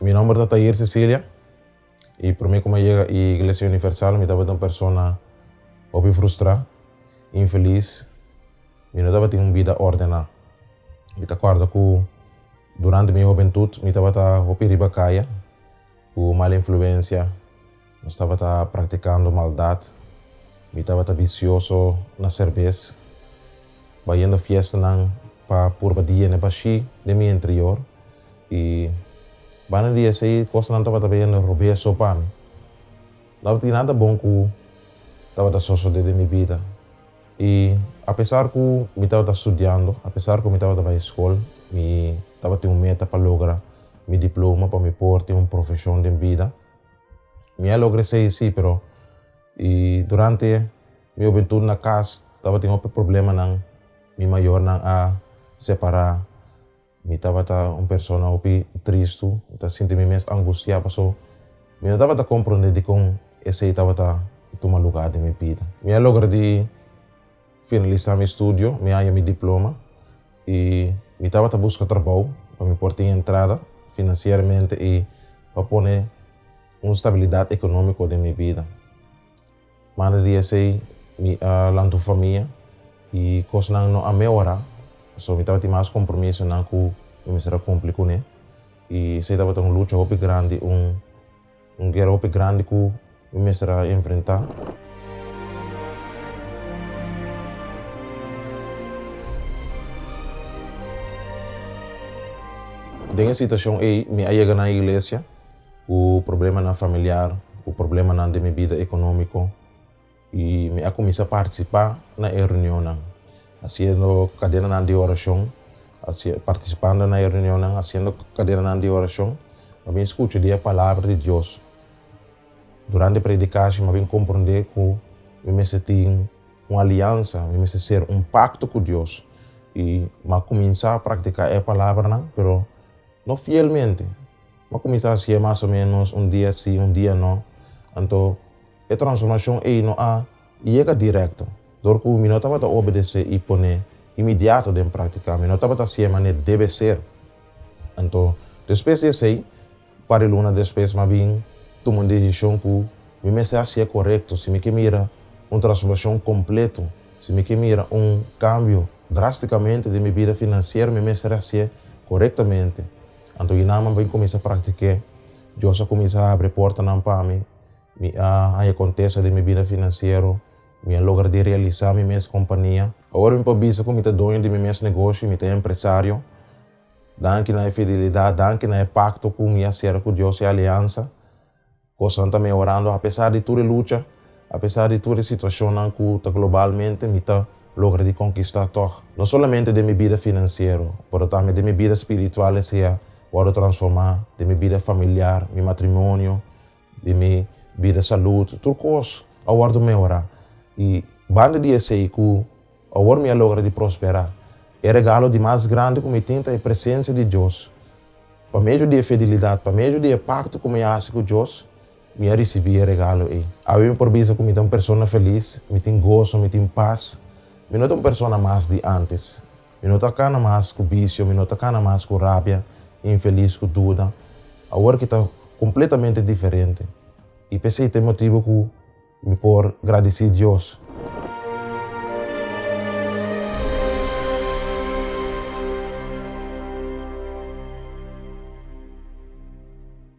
Mi nomber ta Tahir Cecilia y prome cu mi a yega Iglesia Universal mi tabata un persona hopi frustra, infeliz, mi no tabatin un bida ordena. Mi ta corda cu durante mi hobentud mi tabata hopi riba caya cu mal influencia, nos tabata practicando maldad, mi tabata vicioso na cerbes, bayendo fiestanan pa purba di yena bashi den mi interior y banda di esey cosnan tabata bayendo robes so pa mi. No tabatin nada bon cu tabata sosode den mi bida y apesar cu mi tabata studiando, apesar cu mi tabata bay scol, mi tabatin un meta pa logra mi diploma pa mi por tin un profesion den bida. Mi a logra esey si, pero y durante mi hubentud na cas tabatin hopi problemanan, mi mayornan a separa, mi tabata un persona hopi tristu, mi ta sinti mi mes angustia paso mi no tabata comprende dikon esey tabata tuma lugar den mi bida. Mi a logra di finalisa mi studio, mi a haña mi diploma y mi tabata busca trabou pa mi por tin entrada financieramente y pa pone un stabilidad economico den mi bida. Manda di esey mi a lanta un famia y cosnan no a mehora, pasobra mi tabatin mas compromisonan cu mi mester a cumpli cune y esey tabata un lucha hopi grandi, un un guera hopi grandi cu mi mester a enfrenta. Den e situacion ey mi a yega na iglesia. Ku problemanan familiar, ku problemanan den mi bida ekonómiko i mi a kuminsá partisipá na e reunionnan, hasiendo kadenanan di orashon, partisipando na e reunionnan, hasiendo kadenanan di orashon, mi a bin skucha di e Palabra di Dios. Durante predikashi mi a bin komprondé ku mi mester tin un aliansa, mi mester ser un pakto ku Dios i mi a kuminsá praktiká e palabranan, pero no fielmente. Mi a kuminsá hasié mas o ménos un dia sí, un dia no. Anto e transformashon ei no a yega direkto. Dor ku mi no tabata obedesé i pone inmediato den práktika, mi no tabata hasié manera debe ser. Anto despues di esei, par di luna despues mi a bin tuma un desishon ku mi mester hasié korekto si mi ke mira un transformashon kompleto, si mi ke mira un kambio drástikamente den mi bida finansiero, mi mester hasié korektamente. Anto i nan a bin kuminsá praktik'é. Dios a kuminsá habri portanan pa mi. Mi a haña kontesta den mi bida finansiero. Mi a logra di realisá mi mes kompania. Awor mi por bisa ku mi ta doño di mi mes negoshi, mi ta empresario. Danki na e fidelidat, danki na e pakto ku mi a sera ku Dios, e aliansa. Kosnan ta mehorando apesar di tur e lucha, apesar di tur e situashonnan ku ta globalmente, mi ta logra di konkistá tòg. No solamente den mi bida finansiero, pero tambe den mi bida spiritual esei a wòrdu transformá, den mi bida familiar, mi matrimonio, den mi bida salud, tur kos a wòrdu mehorá. I banda di esei ku awor mi a logra di prosperá, e regalo di mas grandi ku mi tin ta e presensia di Dios. Pa medio di e fidelidat, pa medio di e pakto ku mi a hasi ku Dios, mi a risibí e regalo ei. Awe mi por bisa ku mi ta un persona felis, mi tin goso, mi tin pas. Mi no ta un persona mas di ántes. Mi no ta kana mas ku bisio, mi no ta kana mas ku rabia, infelis, ku duda. Awor ki ta kompletamente diferente. I p'esei ta e motibu ku mi por gradisí Dios.